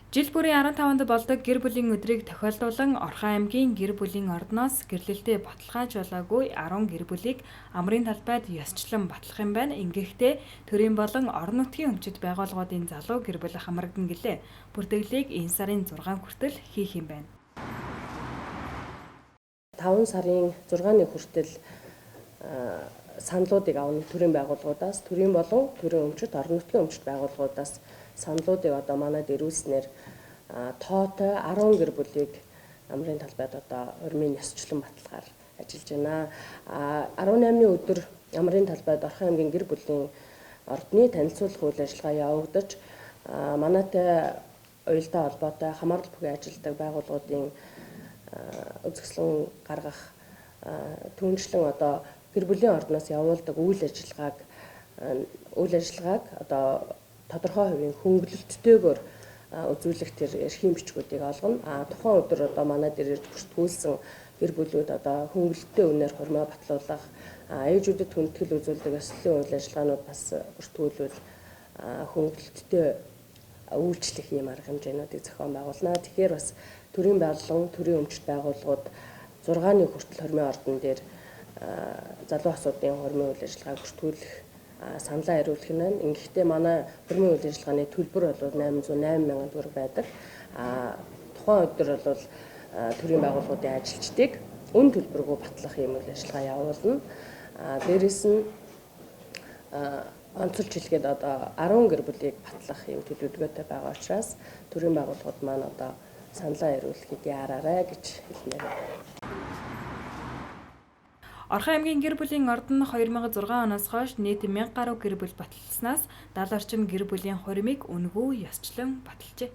Жил бүрийн 15-нд болдог гэр бүлийн өдрийг тохиолдуулан Орхон аймгийн гэр бүлийн ордноос гэрлэлтэд баталгаажуулаагүй 10 гэр бүлийг амрын талбайд ёсчлон батлах юм байна. Ингэхдээ төрийн болон орон нутгийн өмчит байгууллагуудын залуу гэр бүл хамрагдана гэлээ. Бүртгэлийг энэ сарын 6 хүртэл хийх юм байна. 5 сарын 6-ны хүртэл саналуудыг авна төрийн байгууллагуудаас, төрийн болон төрийн өмчит, орон нутгийн өмчит байгууллагуудаас саналуудыг одоо манад ирүүлснээр тоотой 10 гэр бүлийг амрын талбайд одоо урмын ёсчлон баталгаар ажиллаж байна. 18-ны өдөр амрын талбайд Орхон аймгийн гэр бүлийн ордны танилцуулах үйл ажиллагаа явагдаж, манайтай уялдаа холбоотой хамаарал бүхий ажилтдаг байгууллагуудын үзэсгэлэн гаргах, түүнчлэн одоо гэр бүлийн ордноос явуулдаг үйл ажиллагааг одоо тодорхой хувийн хөнгөлөлттэйгээр үзүүлэх тэр эрхийн бичгүүдийг олгоно. Тухайн өдөр одоо манай дээр ирж бүртгүүлсэн гэр бүлүүд одоо хөнгөлөлттэй үнээр хурмаа батлуулах, ээжүүдэд хүндэтгэл үзүүлдэг ёслолын үйл ажиллагаанууд бас бүртгүүлвэл хөнгөлөлттэй үйлчлэх ийм арга хэмжээнүүдийг зохион байгуулна. Тэгэхээр бас төрийн болон төрийн өмчит байгууллагууд 6-ны хүртэл хурмын ордон дээр залуу хосуудын хурмын үйл ажиллагааг бүртгүүлэх саналаа хариулах нь байна. Ингэхдээ манай хурмын үйл ажиллагааны төлбөр бол 808 мянган төгрөг байдаг. Тухайн өдөр бол төрийн байгууллагуудын ажилчдыг үн төлбөргүй батлах юм үйл ажиллагаа явуулна. Дээрээс нь онцолж хэлэхэд одоо 10 гэр бүлийг батлах юм төлөвлөгөөтэй байгаа учраас төрийн байгууллагууд маань одоо саналаа хариулахыг яараарай гэж хэлмээр байна. Орхон аймгийн гэр бүлийн ордон 2006 оноос хойш нийт 1000 гаруй гэр бүл баталснаас 70 орчим гэр бүлийн хурмыг үнэгүй ёсчлон баталжээ.